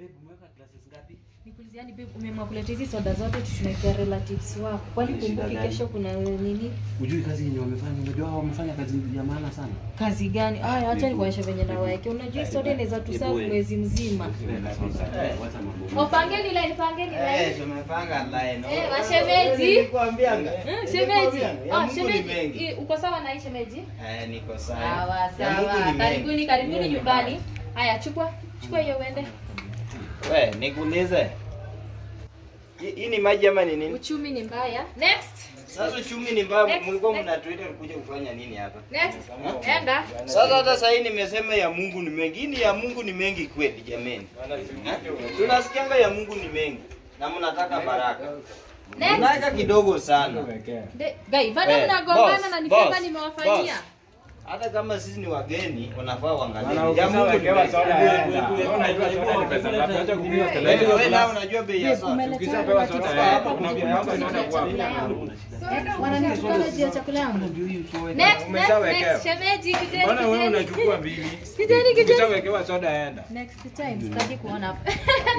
Babe, umeweka glasses ngapi? Nikuulize yani babe, umeamua kuleta hizi soda zote tutunawekea relatives wako. Kwani kumbuki kesho kuna nini? Unajui kazi yenye wamefanya, unajua hao wamefanya kazi ya maana sana. Kazi gani? Aya, acha nikuonyeshe venye nawaeke. Unajua soda inaweza tuserve mwezi mzima. Pangeni line, pangeni line. Eh, tumepanga line. Eh, mashemeji. Nilikwambianga. Shemeji. Ah, shemeji. Uko sawa na hii shemeji? Eh, niko sawa. Sawa, sawa. Karibuni, karibuni nyumbani. Haya, chukua. Chukua hiyo uende. We, nikuulize. Hii ni maji ama ni nini? Uchumi ni mbaya. Next. Sasa uchumi ni mbaya, mlikuwa mnatuita kuja kufanya nini hapa? Next. Enda. Sasa hata sasa hii nimesema ya Mungu ni mengi. Hii ni ya Mungu ni mengi kweli jameni. Tunasikianga ya Mungu ni mengi na mnataka baraka. Next. Mnataka kidogo sana. Gai, bado mnagombana na nifeva nimewafanyia. Hata kama sisi ni wageni wanafaa waangalie. Ya Mungu ni soda. Unajua soda ni pesa ngapi? Acha kupiga kelele. Wewe na unajua bei ya soda. Ukishapewa soda unaona kwa. Wananitukana juu ya chakula yangu. Next, next, next. Shemeji, kijeni. Mbona wewe unachukua mbili? Kijeni, kijeni. Ukishawekewa soda enda. Next time sitaki kuona hapa.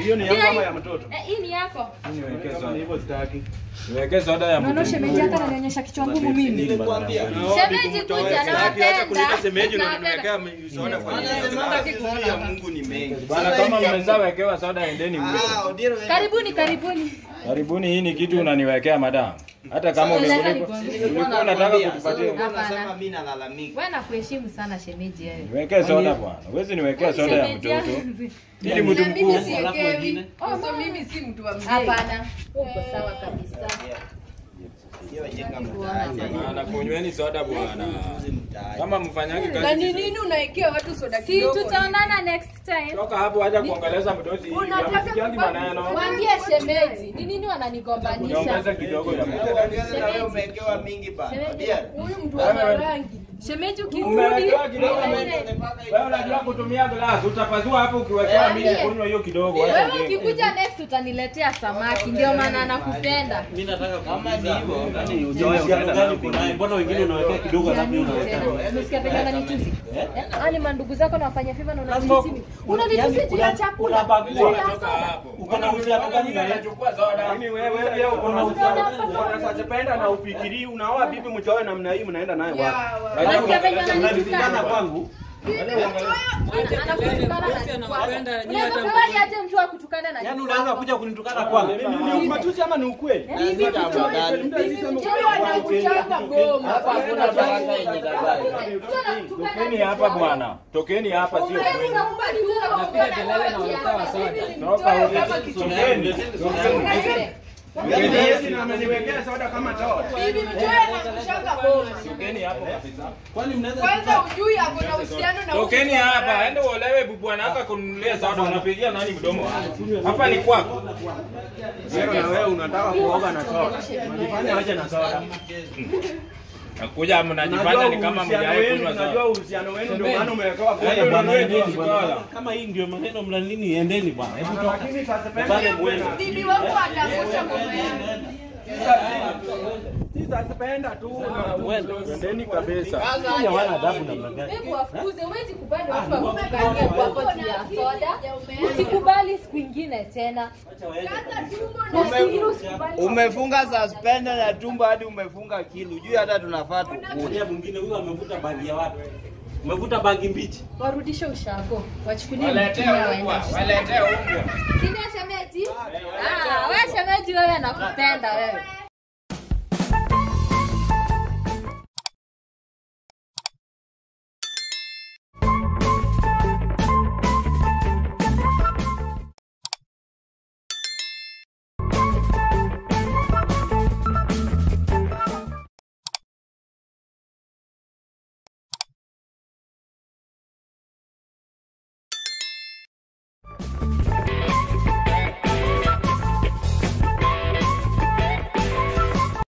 Hiyo ni yako ama ya mtoto? Hii ni yako. Niwekee soda. Hivyo sitaki. Niwekee soda ya mtoto. Naona shemeji hata ananionyesha kichwa ngumu mimi. Nilikwambia. Shemeji kuja na acha kuleta shemeji na unaniwekea soda kwa nini? Anasema ya Mungu ni mengi. Bwana kama mmezawekewa soda endeni mwisho. Karibuni, karibuni. Karibuni, hii ni kitu unaniwekea madam. Hata kama ulikuwa unataka kutupatia. Unasema mimi nalalamika. Wewe nakuheshimu sana shemeji wewe. Niwekee soda bwana. Huwezi niwekea soda ya mtoto. Ili mtu mkuu. Alafu wengine. Oh, mimi si mtu wa mzee. Hapana. Uko sawa kabisa. Bwana kunyweni soda bwana. Kama mfanyaki kazi. Na ni nini unaekea watu soda kidogo? Si tutaonana next time. Toka hapo acha kuongeleza mdozi. Unataka maneno. Mwambie shemeji, ni nini wananigombanisha? Ongeza kidogo ya mtoto. Wewe umewekewa mingi bana. Huyu mtu wa rangi. Shemeji ukirudi wewe unajua kutumia glass, utapazua hapo ukiwekea mingi kunywa hiyo kidogo. Wewe ukikuja next utaniletea samaki, ndio maana nakupenda. Mimi nataka kama ni hivyo. Yaani uhusiano gani uko naye? Mbona wengine unawekea kidogo alafu wewe unaweka? Umesikia pekee unanitusi? Yaani mandugu zako na wafanya favor na unanitusi mimi. Unanitusi juu ya chakula. Uko na uhusiano gani na yeye? Chukua soda. Mimi wewe pia uko na uhusiano. Unasapenda na ufikiri unaoa bibi mchoe namna hii mnaenda naye wapi? Unasikia venye ananitukana kwangu? Unaweza aje mtu akutukana na yaani unaanza kuja kunitukana kwangu? Ni matusi ama ni ukweli? Bibi mchoyo anakuchanga goma. Hapa hakuna baraka yenye tabaki. Tokeni hapa bwana. Tokeni hapa sio kweli. Toka tokeni. Mimi ameniwekea soda kama toa. Bibi mchoyo anakushanga goma. Tokeni hapo kabisa. Kwani mnaweza kwanza ujui hapo na uhusiano na Tokeni hapa, ende uolewe bwana hapa kununulia soda unapigia nani mdomo? Hapa ni kwako. Wewe na wewe unataka kuoga na soda. Unajifanya aje na soda. Nakuja mnajifanya ni kama mjaye kunywa soda. Unajua uhusiano wenu ndio maana umewekewa kwa bwana. Kama hii ndio maneno mna nini endeni bwana. Hebu toka. Bale muende. Bibi wako ataangusha ngoma yangu. Sasa tu na endeni kabisa. Sasa wana adabu namna gani? Hebu wafukuze, huwezi kubali watu wakutukanie kwako juu ya soda. Usikubali siku nyingine tena. Umefunga suspender na tumbo hadi umefunga kilo. Juu hata tunafaa tukule. Mwingine huyu amevuta bangi ya wapi? Umevuta bangi mbichi. Warudishe ushago. Wachukulie. Waletee umbwa. Waletee umbwa. Sina shemeji? Ah, wewe shemeji wewe nakupenda wewe.